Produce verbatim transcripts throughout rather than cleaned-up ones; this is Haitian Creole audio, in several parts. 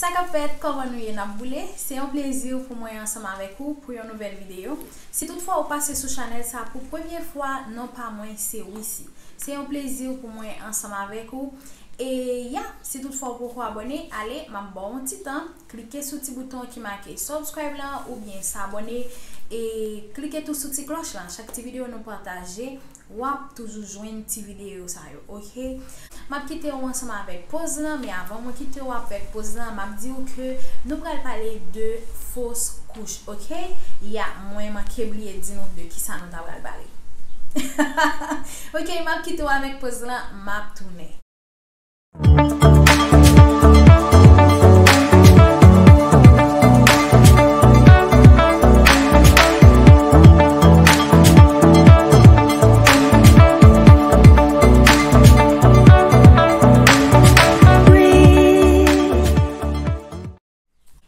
Sa k ap fèt, kòman nou ye? N ap boule? Se yon plezi pou mwen ansanm avèk ou pou yon nouvèl videyo. Si toutfwa ou pase sou chanèl sa pou premye fwa, non pa mwen se Wissy. Se yon plezi pou mwen ansanm avèk ou. E ya, si toutfwa ou poko abòne, ale, m ap ba w yon ti tan, klike sou ti bouton ki make subscribe lan oubyen s'abonner e klike tou sou ti klòch lan. Chak ti videyo nou pataje, w ap toujou jwenn ti videyo sa yo, oke? M ap kite w ansanm avèk poz lan, men avan mwen kite w avèk poz lan, m ap di w ke nou pral pale de fos kouch, oke? Ya, mwen manke bliye di nou de kisa nou ta pral pale. Oke, m ap kite w avèk poz lan, m ap tounen.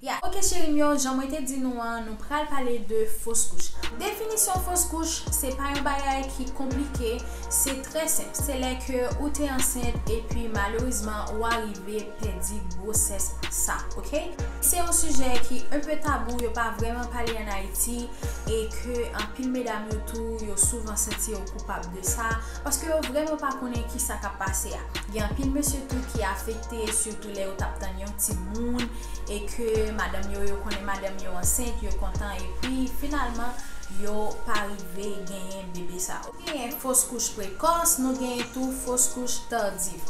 Ya, oke cheri m yo, jan mwen te di nou an, nou pral pale de fos kouch. Definisyon fos kouch, se pa yon bagay ki konplike, se trè senp. Se lè ke ou te ansent epi malerezman ou arive pèdi gwosès sa, oke? Se yon sijè ki enpe tabou, yo pa vrèman pale ann Ayiti e ke anpil medam yo tou, yo souvan santi yo koupab de sa, paske yo vrèman pa konnen kisa k ap pase a. Gen anpil mesye tou ki afekte, sitou lè yo t ap tann yon timoun, e ke madanm yo, yo konnen madanm yo ansent, yo kontan, epi finalman, yo pa rive genyen bebe sa. Nou genyen fos kouch prekòs, nou genyen tou fos kouch tardif.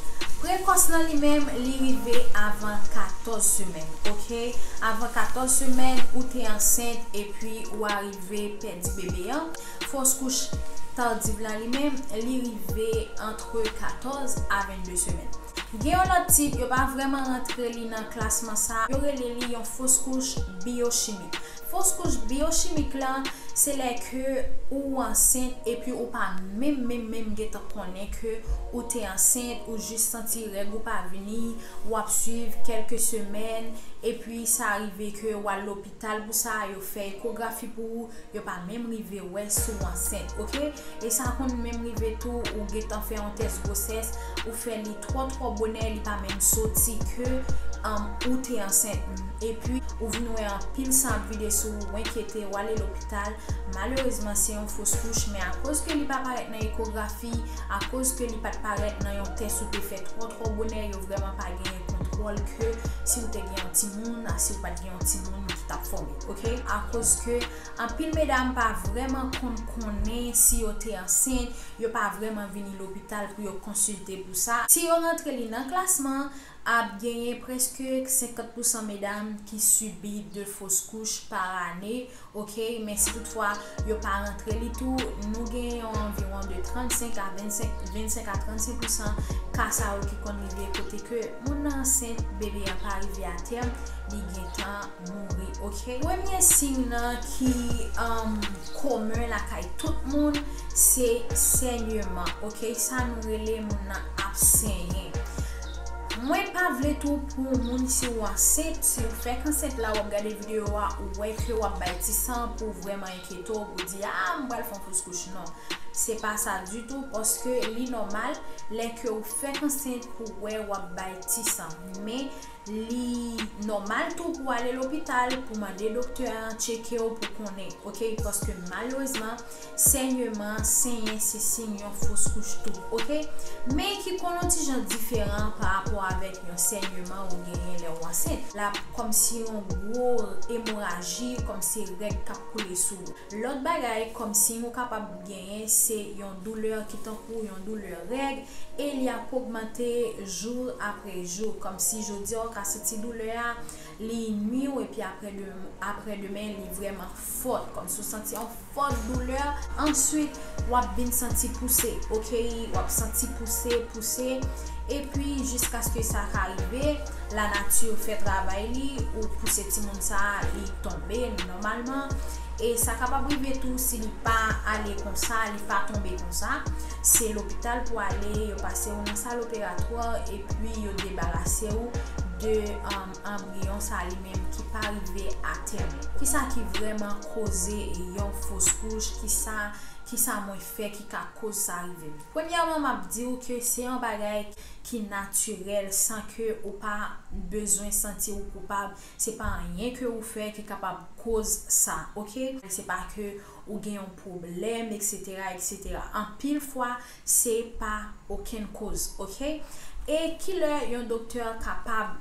Prekòs lan li menm, li rive avan katòz semèn, oke? Avan katòz semèn, ou te ansent, epi ou arive pèdi bebe an. Fos kouch tardif lan li menm, li rive antre katòz a vennde semèn. Gen yon lòt tip, yo pa vrèman rantre li nan klasman sa, yo rele li yon fos kouch biyochimik. Fos kouch biyochimik lan, se lè ke ou ansent epi ou pa menm, menm, menm gentan konnen ke ou te ansent, ou jis santi règ ou pa vini, w ap swiv kèlke semèn, epi sa rive ke w al lopital pou sa, yo fè ekografi pou ou, yo pa menm rive wè si w ansent, oke? E sa konn menm rive tou, ou gentan fè yon tès gwosès, ou fè li twò, twò bonè, li pa menm soti ke, um, ou te ansent. Epi, ou vin wè anpil san ap vide sou ou, ou enkyete, ou ale lopital. Malerezman, se yon fos kouch, men akoz ke li pa parèt nan ekografi, akoz ke li pa t parèt nan yon tès ou te fè twò, twò bonè, yo vrèman pa genyen kontwòl ke si ou te gen yon timoun, a si ou pa t gen yon timoun ki t ap fòme, oke? Akoz ke anpil medam pa vrèman konn konnen si yo te ansent, yo pa vrèman vini lopital pou yo konsilte pou sa. Si yo rantre li nan klasman, ap genyen prèske senkant pousan medam ki sibi de fos kouch pa ane, oke? Men si toutfwa yo pa rantre li tou, nou genyen yon anviwon de trannsenk a vennsenk, vennsenk a trannsenk pousan ka sa yo ki konn rive kote ke moun nan ansent, bebe an pa rive a tèm, li gentan mouri, oke? Premye siy nan ki, um, komen lakay tout moun, se sènyeman, oke? Sa nou rele moun nan ap senyen. Mwen pa vle tou pou moun, si w ansent, si w fèk ansent la, w ap gade videyo a, ou wè ke w ap bay ti san pou w vrèman enkyete w, pou w di, "A, m pral fè yon fos kouch." Non, se pa sa ditou, paske li nòmal lè ke w fèk ansent pou w wè w ap bay ti san. Men, li nòmal tou pou w ale lopital, pou mande doktè a tcheke w pou konnen, oke? Paske malerezman, sènyeman, senyen se siy yon fos kouch tou, oke? Men ki konn yon ti jan diferan pa rapò avèk yon sènyeman ou genyen lè w ansent. L ap kòmsi yon gwo emoraji, kòmsi règ k ap koule sou ou. Lòt bagay, kòmsi ou kapab genyen, se yon doulè ki tankou yon doulè règ, e li ap ogmante jou apre jou. Kòmsi jodi a ou ka santi doulè a, li nwi w, epi apre de-, apre demen, li vrèman fò. Kòmsi w santi yon fòt doulè. Answit, w ap vin santi pouse, oke? W ap santi pouse, pouse. Epi, jiskaske sa ka rive, lanati fè travay li, ou pouse timoun sa a, li tonbe nòmalman. E sa kapab rive tou si li pa ale konsa, li pa tonbe konsa. Se lopital pou ale, yo pase w nan sal operatwa, epi yo debarase w de um, anbriyon sa li menm ki pa rive atèm. Kisa ki vrèman koze yon fos kouch? Kisa, kisa mwen fè ki ka koz sa rive m? Premyèman, m ap di w ke se yon bagay ki natirèl san ke ou pa bezwen santi w koupab. Se pa anyen ke ou fè ki kapab koz sa, oke? Se pa ke ou gen yon pwoblèm, etsetera, etsetera. Anpil fwa, se pa okenn koz, oke? E kilè yon doktè kapab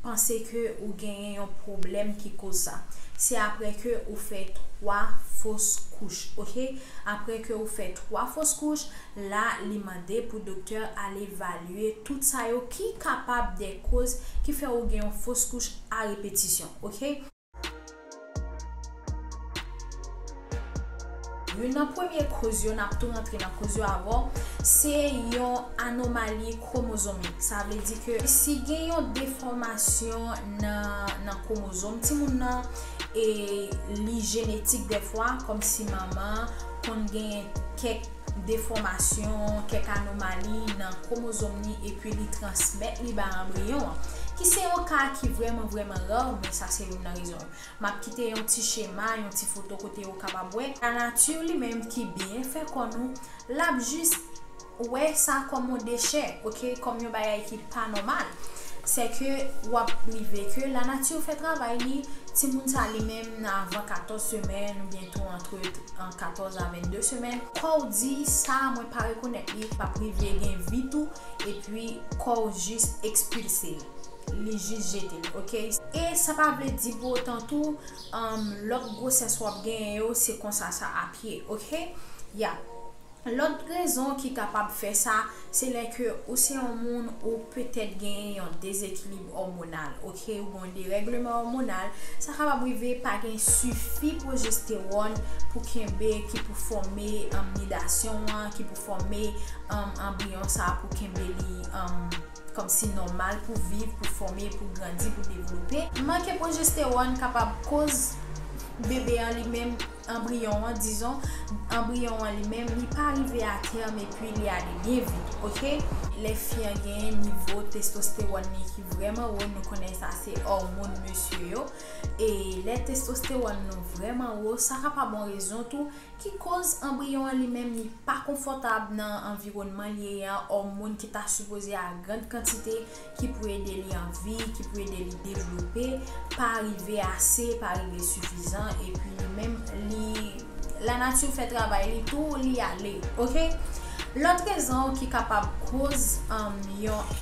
panse ke ou genyen yon pwoblèm ki koz sa? Se apre ke ou fè twa fos kouch, oke? Apre ke ou fè twa fos kouch, la li mande pou doktè al evalye tout sa yo ki kapab de koz ki fè ou gen yon fos kouch a repetisyon, oke? Youn nan premye koz yo, n ap tou rantre nan koz yo avan, se yon anomali kwomozomik. Sa vle di ke si gen yon defòmasyon nan, nan kwomozòm timoun nan, e li jenetik dèfwa, kòmsi manman konn gen kèk defòmasyon, kèk anomali nan kwomozòm li, epi li transmèt li ba anbriyon an. Ki se yon ka ki vrèman, vrèman ra, men sa se youn nan rezon yo. M ap kite yon ti chema, yon ti foto kote ou kapab wè. Lanati li menm ki byen fè kò nou, l ap jis wè sa kòm yon dechè, oke, kòm yon bagay ki pa nòmal. Se ke w ap rive ke lanati fè travay li, timoun sa li menm nan avan katòz semèn oubyen tou antre an katòz a vennde semèn. Kò w di sa, mwen pa rekonèt li, p ap rive gen vi tou, epi kò w jis ekspilse l. Li jis jete l, oke? E sa pa vle di pou otan tou, um, lòt gwosès w ap genyen yo, se konsa sa ap ye, oke? Ya. Lòt rezon ki kapab fè sa, se lè ke ou se yon moun ou petèt genyen yon dezekilib òmonal, oke, ou gen yon derègleman òmonal, sa kapab rive pa gen sifi pwojestewòn pou kenbe, ki pou fòme, um, nidasyon an, ki pou fòme, um, anbriyon sa pou kenbe li, um, kòmsi nòmal pou viv, pou fòme, pou grandi, pou devlope. Manke pwojestewòn kapab koz bebe an li menm, anbriyon an, dizon, anbriyon an li menm, li pa rive atèm epi li ale byen vit, oke? Lè fi an gen nivo testostewòn li ki vrèman wo, nou konnen sa se òmòn mesye yo. E lè testostewòn nou vrèman wo, sa kapab yon rezon tou ki koz anbriyon an li menm li pa konfòtab nan anviwònman li ye a, òmòn ki ta sipoze a gran kantite ki pou ede li an vi, ki pou ede li devlope, pa rive ase, pa rive sifizan, epi li menm, li, lanati fè travay li tou, li ale, oke? Lòt rezon ki kapab koz, um, yon,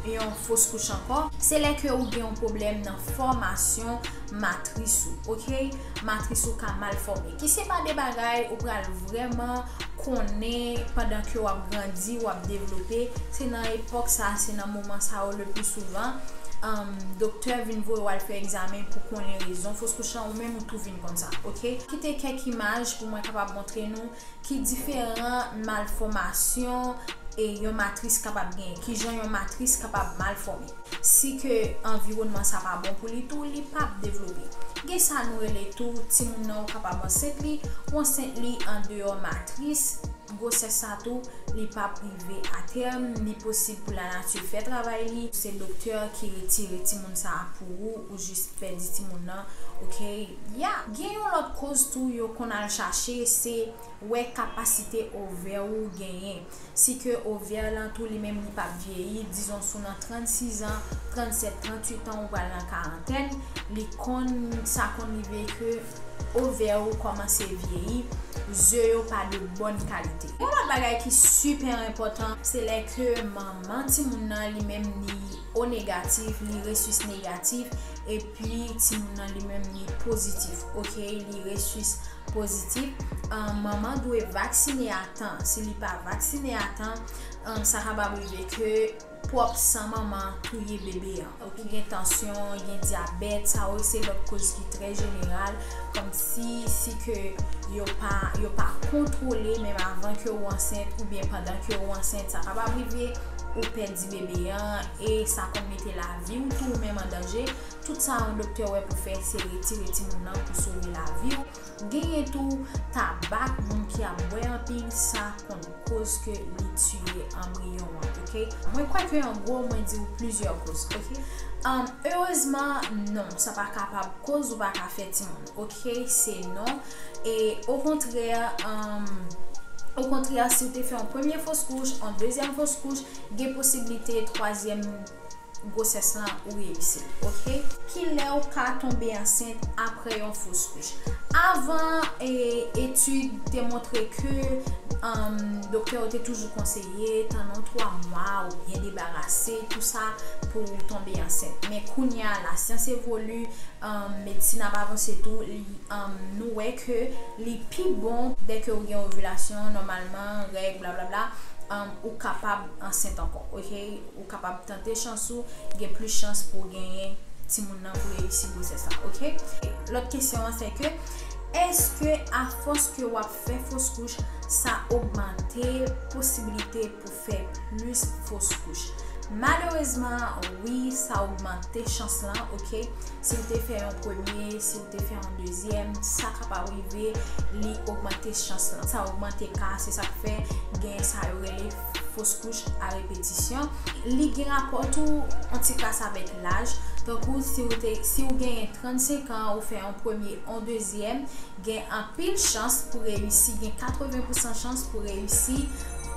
yon fos kouch ankò, se lè ke ou gen yon pwoblèm nan fòmasyon matris ou, oke? Matris ou ka mal fòme. Ki se pa de bagay ou pral vrèman konnen pandan ke w ap grandi, w ap devlope. Se nan epòk sa, se nan moman sa yo le pli souvan, um, doktè vin voye w al fè egzamen pou konnen rezon fos kouch lan, ou menm ou tou vin konn sa, oke? Kite kèk imaj pou mwen kapab montre nou ki diferan malfòmasyon e yon matris kapab genyen, kijan yon matris kapab mal fòme. Si ke anviwònman sa pa bon pou li tou, li p ap devlope. Gen sa nou rele tou, timoun nan ou kapab ansent li, ou ansent li andeyò matris, gwosès sa tou, li p ap rive atèm, li posib pou lanati fè travay li, se doktè ki retire timoun sa pou ou, ou jis pèdi timoun nan, oke? Ya, gen yon lòt koz tou yo konn al chache, se wè kapasite ovè ou genyen. Si ke ovè lan tou li menm li p ap vyeyi, dizon si w nan trannsis an, trannsèt, trannwit an, ou pral nan karantèn, li konn, sa konn rive ke ovè ou kòmanse vyeyi, ze yo pa de bòn kalite. Yon lòt bagay ki sipè enpòtan, se lè ke manman timoun nan li menm li O negatif, li resis negatif, epi timoun nan li menm li pozitif, oke, li resis pozitif. Ahn, manman dwe vaksine a tan. Si li pa vaksine a tan, ahn, sa kapab rive ke pwòp san manman touye bebe an. Oke, gen tansyon, gen dyabèt, sa yo se lòt koz ki trè jeneral, kòmsi si ke yo pa, yo pa kontwole menm avan ke ou ansent oubyen pandan ke ou ansent, sa kapab rive ou pèdi bebe an, e sa konn mete lavi w tou ou menm an danje. Tout sa yon doktè wè pou fè, se retire timoun nan pou sove lavi w. Genyen tou tabak, moun ki ap bwè anpil, sa konn koz ke li tiye anbriyon an, oke? Mwen kwè ke an gwo, mwen di w plizyè koz, oke? Um, erezman, non, sa pa kapab koz ou pa ka fè timoun, oke? Se non. E okontrè, um, okontrè, si w te fè yon premye fos kouch, yon dezyèm fos kouch, gen posiblite twazyèm gwosès lan ou reyisi l, oke? Kilè ou ka tonbe ansent apre yon fos kouch? Avan, e, etid te montre ke, um, doktè yo te toujou konseye tann yon twa mwa ou byen debarase, tou sa, pou w tonbe ansent. Men kounye a, lasyans evoli, um, medsin ap avanse tou, li, um, nou wè ke li pi bon dèke ou gen ovilasyon, nòmalman, règ, blablabla, um, ou kapab ansent ankò, oke? Ou kapab tante chans ou, gen plis chans pou w genyen timoun nan pou reyisi gwosès la, oke? Lòt kesyon an, se ke, èske afòs ke w ap fè fos kouch, sa ogmante posibilite pou fè plis fos kouch? Malerezman, wi, sa ogmante chans lan, oke? Si w te fè yon premye, si w te fè yon dezyèm, sa kapab rive, li ogmante chans lan. Sa ogmante ka, se sa k fè gen sa yo rele fos kouch a repetisyon. Li gen rapò tou, yon ti kras avèk laj. Tankou si w te, si w genyen trannsenk an, ou fè yon premye, yon dezyèm, gen anpil chans pou reyisi, gen katreven pousan chans pou reyisi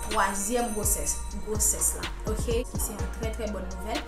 twazyèm gwosès, gwosès la, oke? Ki se yon trè, trè bòn nouvèl.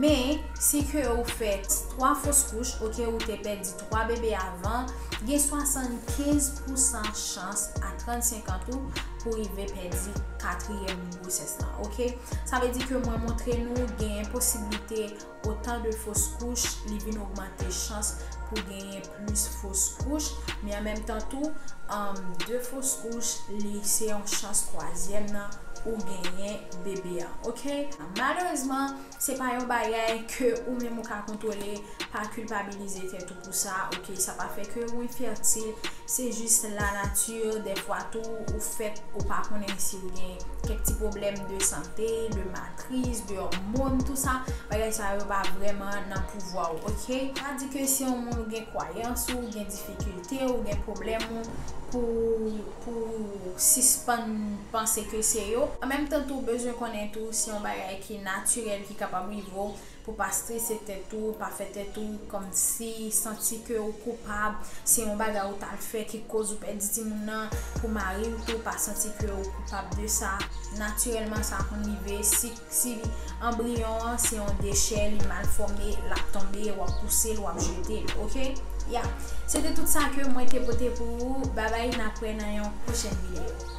Men, si ke ou fè twa fos kouch, oke, ou te pèdi twa bebe avan, gen swasannkenz pousan chans a trannsenk an tou pou rive pèdi katriyèm gwosès lan, oke? Sa vle di ke mwen montre nou genyen posiblite otan de fos kouch, li vin ogmante chans pou genyen plis fos kouch, men an menm tan tou, um, de fos kouch, li se yon chans twazyèm nan ou genyen bebe an, oke? Malerezman, se pa yon bagay ke ou menm ou ka kontwole, pa kilpabilize tèt ou pou sa, oke? Sa pa fè ke ou enfètil, se jis lanati, dèfwa tou, ou fèt, ou pa konnen si ou gen kèk ti pwoblèm de sante, de matris, de òmòn, tou sa, bagay sa yo pa vrèman nan pouvwa w, oke? Pa di ke si yon moun ou gen kwayans ou, ou gen difikilte, ou gen pwoblèm ou pou, pou sispann panse ke se yo. An menm tan tou, ou bezwen konnen tou si yon bagay ki natirèl ki kapab rive w, pou pa strese tèt ou, pa fè tèt ou kòmsi santi ke ou koupab, se yon bagay ou t al fè ki koz ou pèdi timoun nan, pou mari w tou pa santi ke ou koupab de sa. Natirèlman, sa konn rive, si, si anbriyon an se yon dechè, li mal fòme, l ap tonbe, w ap pouse l, w ap jete l, oke? Ya. Se te tout sa ke mwen te pote pou ou. Babay, n ap wè nan yon pwochèn videyo.